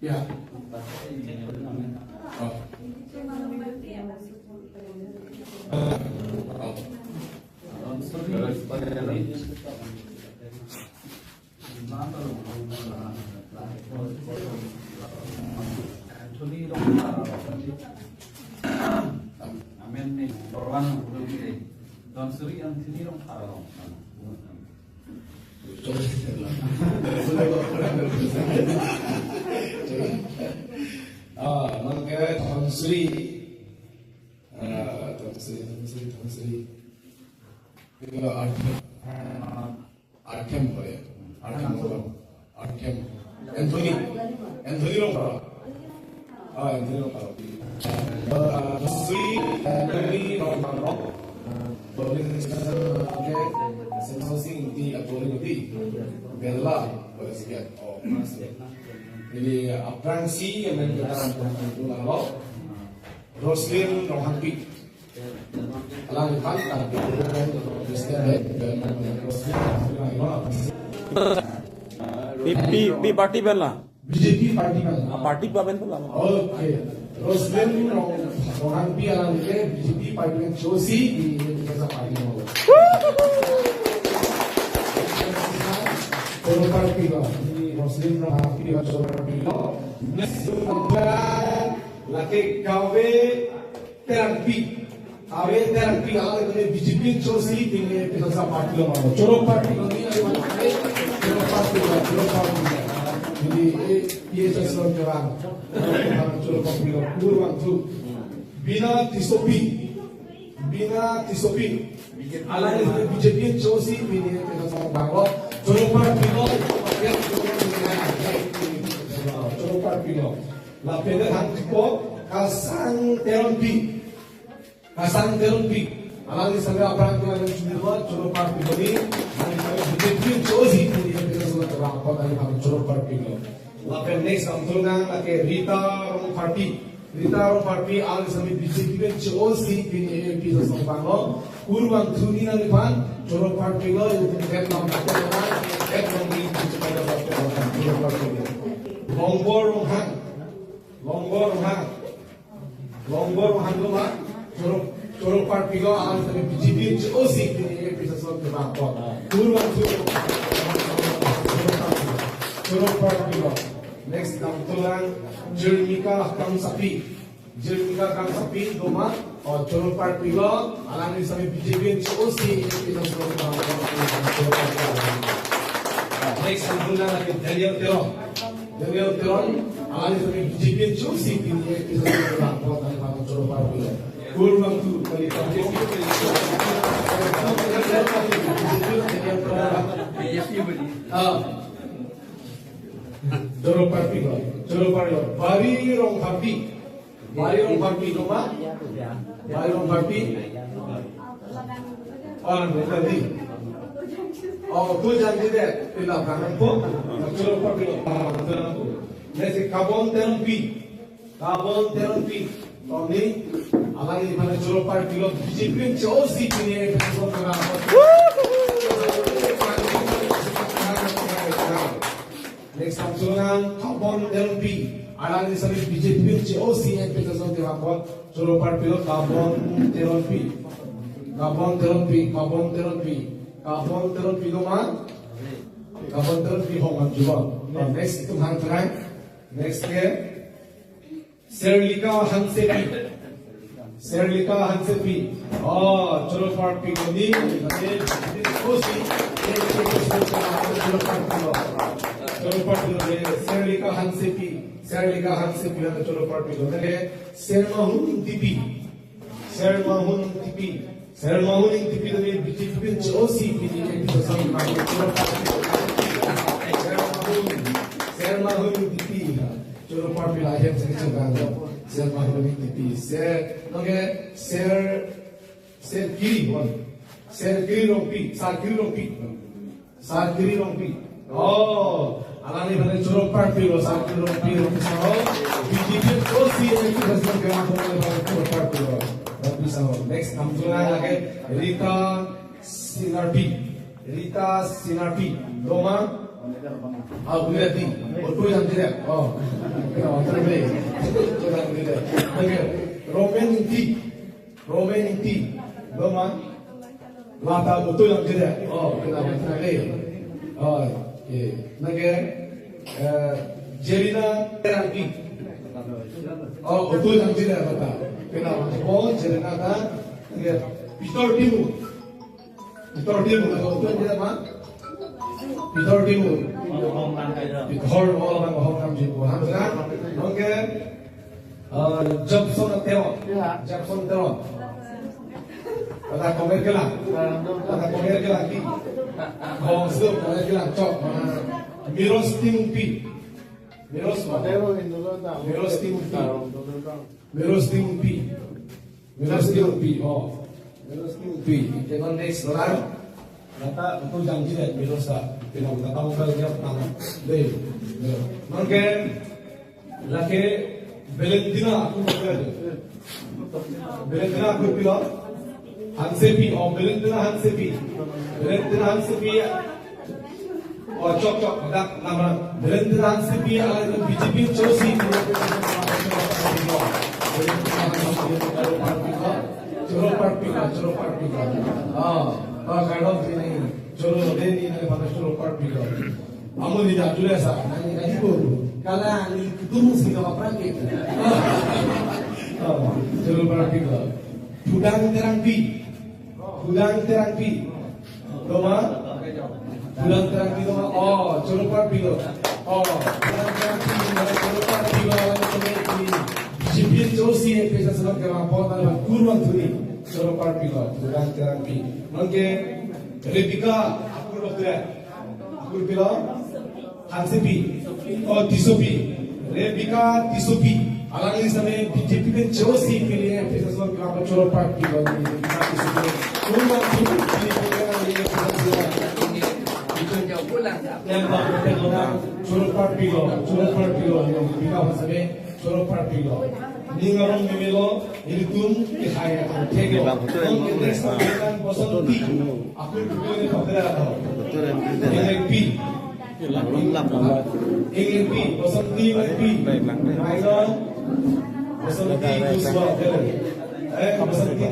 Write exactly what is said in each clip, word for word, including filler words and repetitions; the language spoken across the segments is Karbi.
Ya. Oh. Oh. Amen ni, Rowan, Rowan, Don Suri, Anthony, Rowan, Rowan. Ah, non ke Don Suri. Ah, Don Suri, Don Suri, Don Suri. Itu arti. Artem boleh. Artem boleh. Artem. Anthony. Anthony Rongphar. Ah, Anthony Rongphar. Ah, Sri Anthony Rongphar. Boleh, oke. Sensor sing di, ah, boleh di. Bella, boleh sikit. Oh, mas. Jadi, aphrangsi yang main kita ampun ampun lalu. Roslyn Ronghangpi. Alangphan tangpi President, Roslyn Ronghangpi. Pi, pi, pi party pen la? B J P party pen la. Ah, party pa pen la. Okay. Roslyn Rong-, Ronghangpi alangli ke B J P party pen chosi di Indonesia party mo. Choro parpilo. Roslyn Ronghangpi choro parpilo. Next, lake Kave Terangpi. Kave Terangpi, alangli B J P chosi pine Indonesia party lo mano. Choro parpilo ni, choro parpilo, choro parpilo. Jadi, eh, ye choro parpilo. Choro parpilo, kurang tu. Bina Tissopi. Bina Tissopi. Alangli B J P chosi pine Indonesia party lo. Choro parpilo. Choro parpilo. Lapen hang tipo, Kasang Teronpi. Kasang Teronpi. Alangli sami aphrang ke alangli chumi lo, choro parpilo ni. Alangli sami B J P chosi pine Indonesia party lo, alangli sami choro parpilo. Lapen next damthulang lake Rita Rongpharpi. Rita Rongpharpi alangli sami B J P pen chosi pine A P sasong banglo. Kurang thuni nangliphan, choro parpilo, itum vet nam pakai, vet nam ni, choro parpilo. Longbor Ronghang. Longbor Ronghang. Longbor Ronghang lo ma, choro, choro parpilo, alangli sami B J P chosi pine A P sasong ke bangpot. Kurang thuni. Choro parpilo. Next damthulang, Jermika Kangsapi. Jermika Kangsapi, do ma, oh, choro parpilo, alangli sami B J P chosi, A P sasong ke bangpot. Next damthulang lake Daniel Teron. Daniel Teron, alangli sami B J P chosi pine A P sasong ke bangpot, alangli bang choro parpilo. Kurang tu, kali parpilo. Ah. Choro parpilo, choro parpilo. Bari Rongpharpi. Bari Rongpharpi, do ma? Bari Rongpharpi. Oh, nanti. Oh, tu janji deh. Pila kangen po. Choro parpilo. Next, Kabon Terongpi. Kabon Terongpi. Tony, alangli mane choro parpilo, B J P chosi pine A P sasong ke bangpot. Next damthulang, Kabon Terongpi. Alangli sami B J P chosi A P sasong ke bangpot. Choro parpilo, Kabon Terongpi. Kabon Terongpi, Kabon Terongpi. Kabon Terongpi do ma? Kabon Terongpi hong man jubal. Next itum hang terang. Next ke Serlika Hansepi. Serlika Hansepi. Oh, choro parpilo ni. Choro parpilo. Choro parpilo ni. Serlika Hansepi. Serlika Hansepi, choro parpilo. Lake Sermahun Ingtipi. Sermahun Ingtipi. Sermahun Ingtipi tadi B J P chosi pine A P sasong ke bangpot. Sermahun, Sermahun Ingtipi. Choro parpilo ahem sing chengkang. Sermahun Ingtipi. Ser, oke, Ser, Serkiri, one. Serkiri Rongpi, Sarkiri Rongpi. Sarkiri Rongpi. Oh, alangli mane choro parpilo, Sarkiri Rongpi, Rongpi Sangho. B J P chosi, A P sasong ke bangpot, alangli mane choro parpilo. Rongpi Sangho. Next, damthulang lake Rita Sinarpi. Rita Sinarpi. Do ma? Ah, Gulati. Otu yang tidak. Oh. Ya, otu deh. Otu yang tidak. Oke. Romen Ingti. Romen Ingti. Doma. Lata otu yang tidak. Oh, kenapa tidak deh? Oh, oke. Nake, eh, Jerina Terangpi. Oh, otu yang tidak, Lata. Kenapa? Oh, Jerina ta. Oke. Peter Timu. Peter Timu, atau apa dia, Pak? Peter Timu. Peter, oh, Bang Hong Nam Jin, Bang Hong Nam. Oke. Eh, Jobson Teron. Ya. Jobson Teron. Kata komer kelang. Kata komer kelang ki. Hong Sum komer kelang cok. Miros Timungpi. Miros, Pak. Miros Timungpi. Miros Timungpi. Miros Timungpi, oh. Miros Timungpi. Oke, non next orang. Nata, itu janji deh, Miros ta. Pinang kata tahu kalau dia pernah. Deh. Oke. Lake Valentina, aku pakai. Valentina, aku pilot. Hansepi, oh, Valentina Hansepi. Valentina Hansepi, ya. Oh, cok, cok, dak nama Valentina Hansepi, ala itu B J P chosi. Choro parpiko, choro parpiko. Ah, ah, kardom sini. Choro deni, nang pada choro parpiko. Amo ni jatuh desa, nang ni kaji bo. Kalang ni kutung si kawa prangke. Ah, choro parpiko. Pudang Terangpi. Pudang Terangpi. Doma? Pudang Terangpi doma. Oh, choro parpiko. Oh, Pudang Terangpi, choro parpiko. B J P chosi, pesa selok ke lapor, na kurang tuni. Choro parpiko. Pudang Terangpi. Oke. Rebecca, aku dokter. Akur pilo? Hansepi. Oh, Tissopi. Rebecca Tissopi. Alangli same B J P pen chosi pini, eh, pini laso kila choro parpiko. Rebecca Tissopi. Kurang Tissopi, pini pini, eh, pini pini. Yang bang, yang bang, choro parpiko, choro parpiko. Rebecca same choro parpiko. Ning arong memelo, ilitum kehai akan thek lo. Bang, betul, non yang ke next betul. Basanti. Akur piko ni kapera atau? Betul, yang betul. Yang P. Belum lap, Bang. Yang P. Basanti, yang P. Baik, Bang. Baik, Bang. Basanti, Kuswa, betul. Eh, Basanti.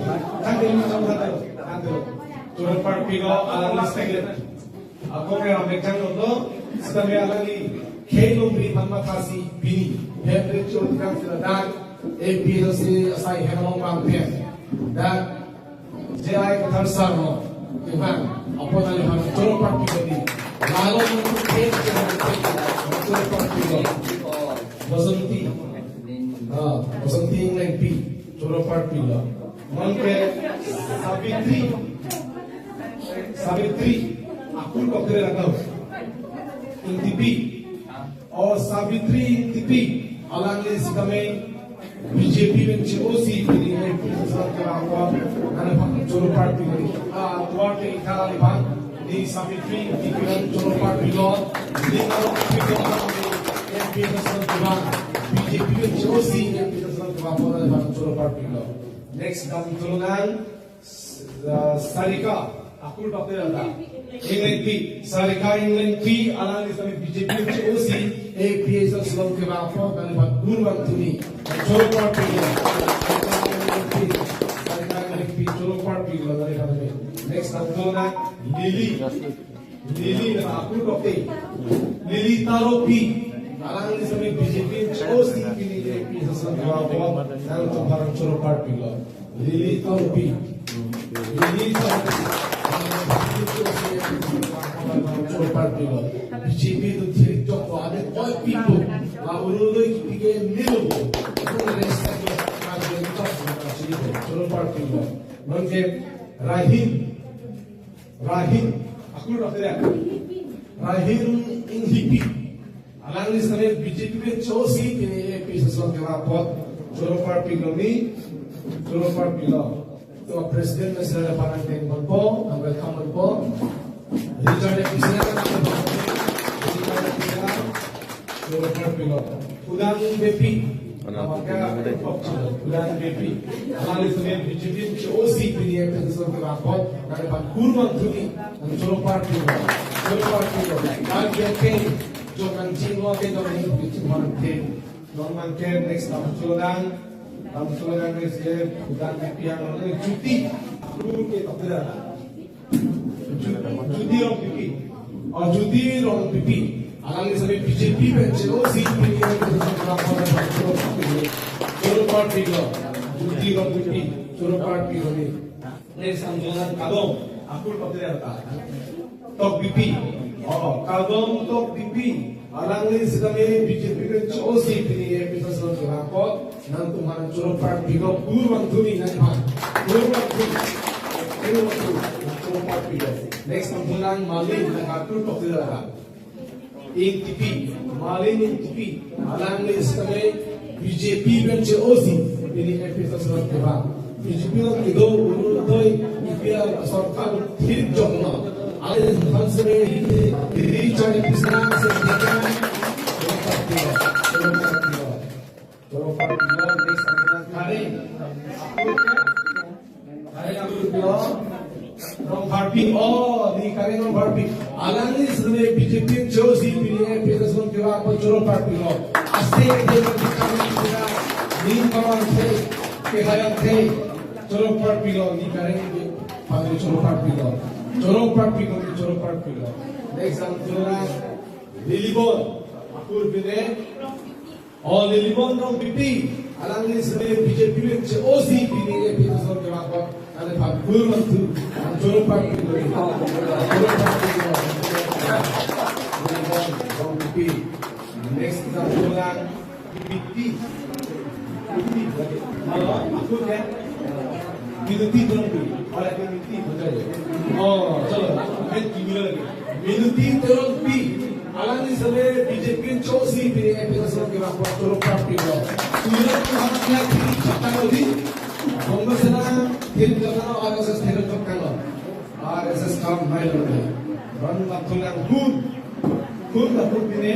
Kan dia macam kata, kata. Choro parpiko, ala listrik. Ako ke American lo, sitame alangli khei longri aphan mathasi pini. Hemre chot kang sila dak, A P H L C asai hem along bang pen. Dak, J I Kathar sar lo, ivan, apot alangli aphan choro parpiko ni. Lalo nungku khei, choro parpiko. Basanti. Ah, Basanti Ingleppi, choro parpiko. Anke Savitri. Savitri, akur dokter atau? Ingtipi. Oh, Savitri Ingtipi. Alangli sitame B J P pen chosi pini, eh, pini sasar ke bangko. Nang aphan choro parpiko. Ah, tuar ke ikha alangli aphan. Ni Savitri Ingtipi aphan choro parpiko. Ni kalau parpiko, M P national kebang. B J P pen chosi, M P national kebang, pon alangli aphan choro parpiko. Next, dam tulungan, uh, Sarika, akur dokter ada. Ingleppi, Sarika Ingleppi, alangli sitame B J P pen chosi, A P H L C along kebang, pon alangli aphan kurang tuni. Choro parpiko. Sarika Ingleppi, choro parpiko, alangli aphan. Next, dam tulungan, Lily. Lily, na akur dokter. Lily Taropi. Alangli sitame B J P chosi pini A P H L C along kebang, pon alangtum aphan choro parpiko. Lily Taropi. Lily Taropi. Choro parpiko. B J P tu thiri chok ko ade koi pipo. La uru doi kipike nilu. Choro parpiko. Anke Rahim. Rahim, akur dokter ya? Rahim Inghipi. Alangli sitame B J P pen chosi pini A P H L C along kebang, pon choro parpiko ni, choro parpiko. To president na sila parang teng ponpo, na welcome ponpo. Richard ya, sila na welcome ponpo. Choro parpiko. Pudang Beypi. Pudang Beypi. Alangli sitame B J P chosi pini A P H L C along kebang, pon alangli aphan kurang tuni. Choro parpiko. Choro parpiko. Oke, jong nangji lo ke jong nangji lo ke. Jong nangke next lam chulang. Lam chulang next ye udan piang lo Juti. Lu ke tak ada. Juti Rongpipi. Oh, Juti Rongpipi. Alangli sitame B J P pen che-osi pini ke choro parpilo. Juti Rongpipi. Choro parpilo ni. Next lam chulang Kardom. Akur patriarka. Tokbipi. Oh, Kardom Tokbipi. Alangli sitame B J P pen che-osi pini A P H L C kevang apot. Nangtum aphan choro parpilo, kurvangthu ni nangphan. Kurvangthu. Kurvangthu. Choro parpilo. Next lam chulang Malin, nang kartu tok sila ha. Ingtipi, Malin Ingtipi. Alangli sitame B J P pen che-osi pini A P H L C kevang. B J P lo kedo Orunodoi, A P H L C sorkar thik joklo. Alangli aphan sitame di chari pisna se dikang. Choro parpilo. Choro parpilo. Choro parpilo, next lam chulang Karen. Karen Rongpharpi, oh, di Karen Rongpharpi. Alangli sitame B J P che-osi pini A P H L C kevang apot choro parpilo. Aste aste ni parang the, kehayang the. Choro parpilo, di Karen aphan choro parpilo. Choro parpilo, choro parpilo. Next lam chulang Lilibon. Akur pine. Oh, Lilibon Rongpipi, alangli sitame B J P pen che-osi pini A P H L C kevang apot, nangliphan kurvangthu, choro parpilo. Choro parpilo. Lilibon Rongpipi. Next lam chulang Miniti. Miniti lagi. Halo, aku kan? Miniti Teronpi. Orang Miniti, betul ya? Oh, chalo. Main gini lagi. Miniti Teronpi. Alangli sitame B J P pen che-osi pini A P H L C kevang apot choro parpilo. Surat Muhammad Nabi Chakang Odi. Congress na thil kata R S S thil kata. R S S kam mai lo. Ran lam chulang Hun. Hun la Hun pine.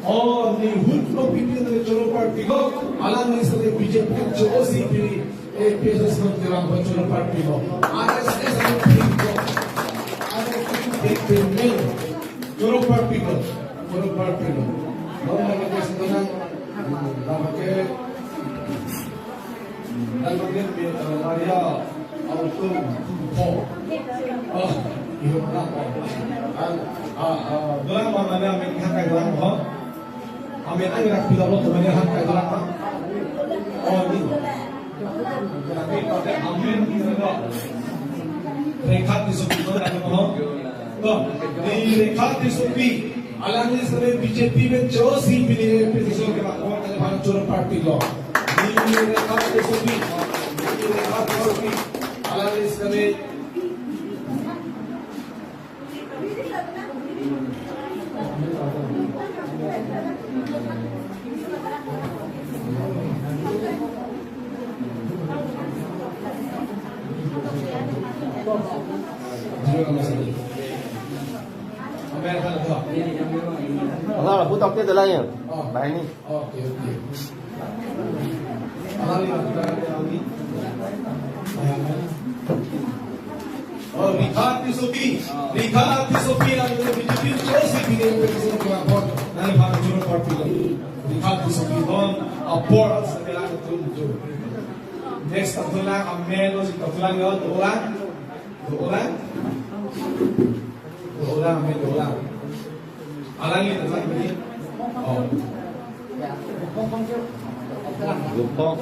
Oh, ni Hun lo pine na choro parpilo. Alangli sitame B J P pen che-osi pini A P H L C kevang apot choro parpilo. R S S lo pine. R S S lo pine. Choro parpilo. Choro parpilo. Lo na ke senang. Lo na ke. Dan bagi, eh, Maria Auto Ho. Oh, iyo na ko. An, ah, ah, dolang ma mane amen hakai dolang ho. Amen ang rak pila lo to mane hakai dolang ma. Oh, ni. Tapi pada amen ni lo. Rekha Tissopi dolang ho. To, di Rekha Tissopi, alangli sitame B J P pen che-osi pini A P H L C kevang apot nangliphan choro parpilo. Di Rekha Tissopi, di Rekha Tissopi, alangli sitame Asal putok dia tu lah ya. Baik ni. Oke, oke. Oh, Rekha Tissopi. Rekha Tissopi alangli B J P che-osi pini A P H L C kevang apot nangliphan choro parpilo. Rekha Tissopi non apor sebelah tu tu. Next lam chulang amen lo si lam chulang yo, dolang. Dolang. Dolang, amen dolang. Alangli dolang ni. Oh. Gopong, Go-,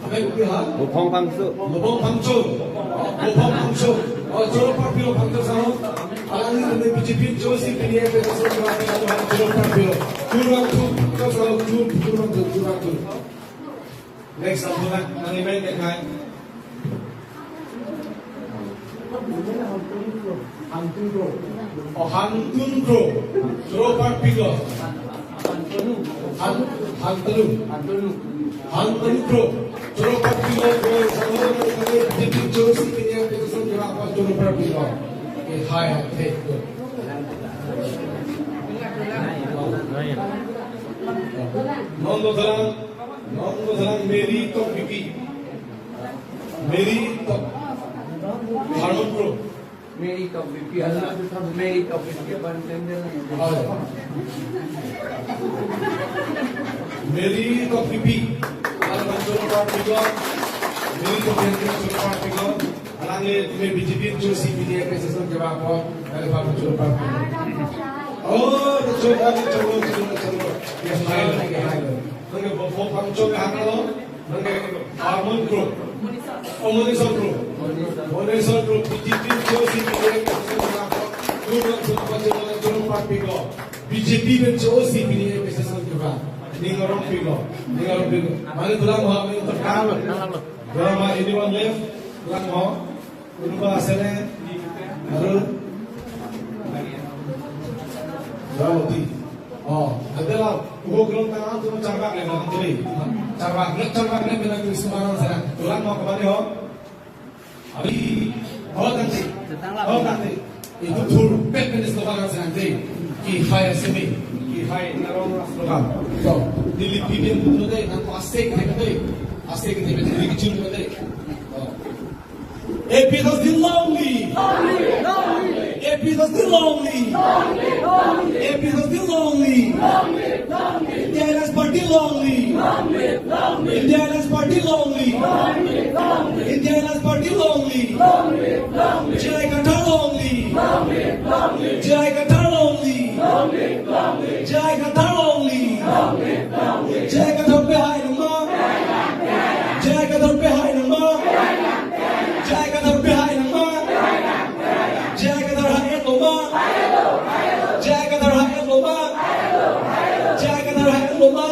Amen, ha? Gopong Phangcho. Gopong Phangcho. Gopong Phangcho. Oh, choro parpilo Phangcho sao. Alangli B J P che-osi pini A P H L C kevang apot choro parpilo. Kurvangthu Phangcho sao, kurvangthu, kurvangthu. Next lam chulang, nang email ke kai. Hantun Kro. Oh, Hantun Kro. Choro parpilo. Han-, Hantanu. Hantanu Kro. Choro parpilo, Kro, Hantanu Kro, Hantanu Kro, choro parpilo. Eh, hai, hai, hai. Non dolang. Non dolang Mary Tokbipi. Mary Tok. Harmon Kro. Mary Tokbipi hala, Mary Tokbipi ban tender. Mary Tokbipi, hala Manchoro Party ko, Mary Tokbipi Manchoro Party ko, alangli me B J P chosi P D F S S kebang ko, hala Manchoro Party ko. Oh, Manchoro, Manchoro, Manchoro, Manchoro. Yes, hi, hi. Okay, bo, bo, Manchoro, hi, hello. Harmon Group. Oh, Monison Group. Monison Group. B J P chosi P D F S S Group Party ko. B J P pen chosi P D F S S Group. Ning arong piko. Ning arong piko. Mane tulang ho, mane tulang. Tulang ho, anyone left? Tulang ho. Konoba asene? Aru? Ramoti. Oh, ante la, ugo kelong tang atum charvak le nang tuli. Charvak le, charvak le bina tuli sembarang sana. Tulang ho kemana ho? Abi, ho tangte. Ho tangte. Itu thur pet bina slogan sana te. Kehai aseme. Kehai narong slogan. So, neli pipin tu te, nang asek hai te. Asek te, neli kecil te. Oh. A P H L S T long live! A P H L S T long live! A P H L S T long live! India Alliance Party long live! India Alliance Party long live! India Alliance Party long live! J I Kathar long live! J I Kathar long live! J I Kathar long live! J I Kathar pehai nangma! J I Kathar pehai nangma! J I Kathar pehai nangma! J I Kathar hai-etlo ma! J I Kathar hai-etlo ma! J I Kathar hai-etlo ma!